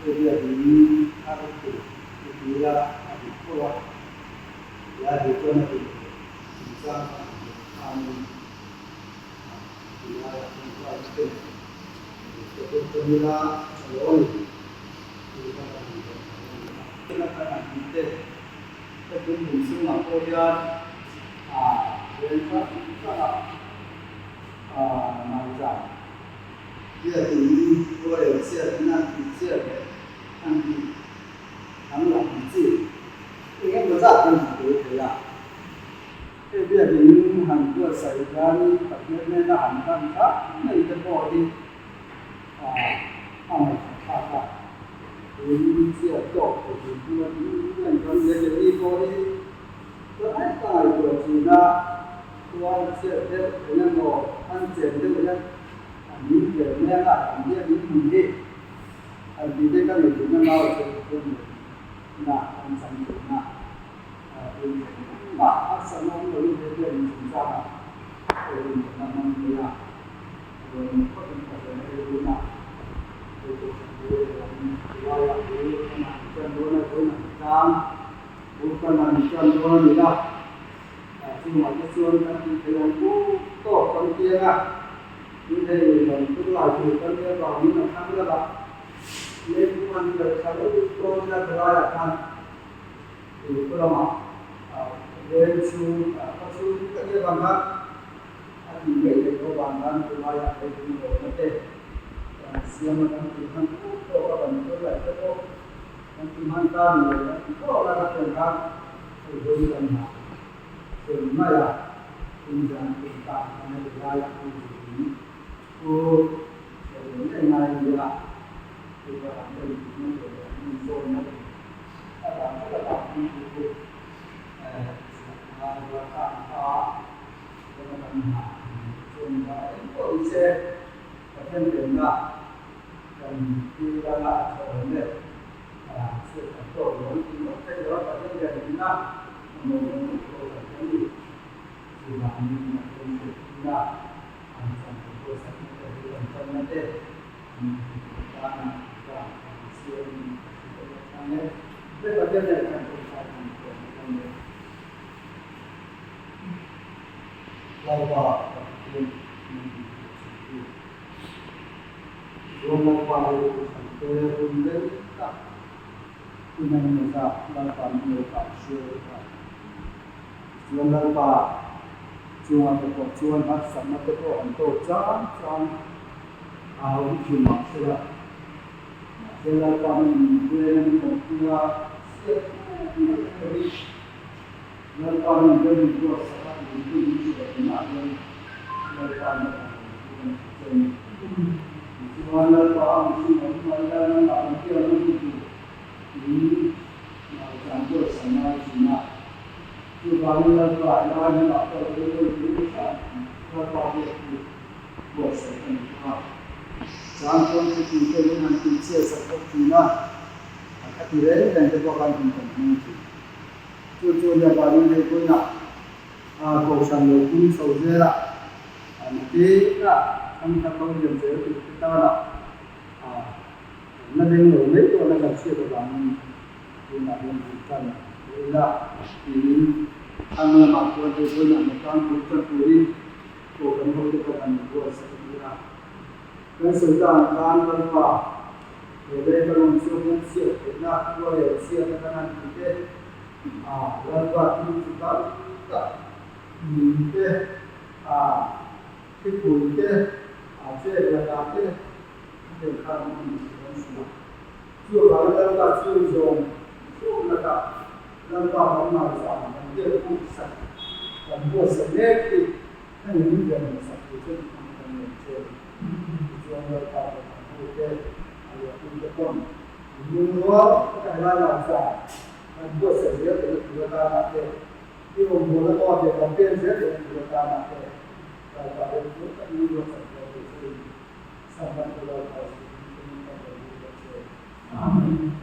Hei biakin a rawk tur i ti ila a dik fo a, tlai hi chuan a dik leh chungchang kha an zawh khanin a ti laiah chuan huaina te ka pawh tawn ila a lo a ni tih kha ka han zawh mai a ni a. Heng kan han tih te ka tum kum chhungah pawh hian a veng hrang hrangah a maicham Biakin rualel chhiatna tih chhiat leh an tih danglam ang chi eng emaw zat kan hmu tel thei a. Hei biakin han buatsaih hian Pathian hnena han hlan thlak mai te pawh hi a ngaihtuah thlak a. Tun chhiat tawk thei tur hmuna tih reng kan nia keini pawh hi chuan ka ngaihtuah thin a, chuan chhiat deuh eng emaw an chen deuh hian An min tel mek a, an biak in hmun hi an tih te ka ngaihtuah na nau chu Pathian leh na an chang thin a, tun engmah harsatna awm loin he biak in chungchang ah hei hun kan la hmang thei a, a rawn phawt in ka hria hei tun ah hei kohhran te lam lai ah bul kan han tan dawn a, vawiin an tlang bul kan han tan dawn a ni a. Chungah te chuan kan tih theih ang puk tawk kan piang a, tin hei kan tunlai tur kan nia vangin a thang deuh a, leipung han perh thla deuh dawn ila thalaiah khan tui khaw lamah veng chhung khaw chhung ka nia vang khan a tih mai theih loh vang khan tunlaiah leipung awmna te kan siam a kan tih hman puk tawk a kan tunlai te pawh kan ti hman ta ni lo kan ti tawk a ka tiang khan Hei vawi kan hna chen mai a, inzan tum tak kan hei lai a hmu zui pu sawi ve ngei ngai a nia, chu vang ka inti na tur leh an inzawn na tur a dan tak a tak hi chu chu ngai rual khan kha chuan kan hna chuan va engpawh ni se Pathian penna kan thil danga a tha awm e. Lalpa te hun rei tak hun engemaw zat Lalpa min lo kah hriau vek a. Tichuan Lalpa chungah te pawh chuan harsatna te pawh an tawk chang chang a awm thin mah se la, mahse Lalpa min veng a min awmpui a, chhiat em em lovin Lalpa min veng min buatsak a, min pui min hriat thinah hian Lalpa na kan awm chu kan hre che a ni. Tichuan Lalpa a mihring awm hnuai hian nangmah kan pianna hun tur in nauchang buatsaih ngai thin a. Chuvangin Lalpa helai hmunah pawh hi vawi pui hram Lalpa biak chu buatsaih a ni bawk a. Chang chuan thutui te min han tihchhiat sak bawk thin a, a khati reng reng te pawh khan hun kan hmang thin. Chu chu nia vangin hei vawiinah Kohhran lo pung chho zela nakin thangthar lo lian zel tur te tana na leng lo mai tawhna kan hriat avangin tunah hian han tan leh ila tiin thang lamah chuan hei vawiinah hnatlang pui tan turin Kohhran hote kan han inbuatsaih a ni a. Kan sawi ta ang khan Lalpa he lei ka lawm chu hian chhiat theihna, rualel chhiatna kan han tih te, A Lalpa thil chu tam tak min te, a thipui te, a chet lakah te a tel khan a ni tih kan hria. Chuvangin Lalpa chu zawng zawng lakah Lalpa kan ngaihzam kan biak buk sak kan buatsaih mek hi heng min venhim sak tur chu ni ang kan rawn che a ni. Tichuan Lalpa pawh kan hmu te, a luahtu te pawn min lungrual ka helai ngaihzam Kan buatsaih zel theihna tur atana te, i rawngbawlna kawngah te kan pen zel theihna tur atana te, Lalpa rem chu tak in buatsaih zel tur che in Samrat Lalpa Jesuh hming in kan rawn lut bawk che. Amen.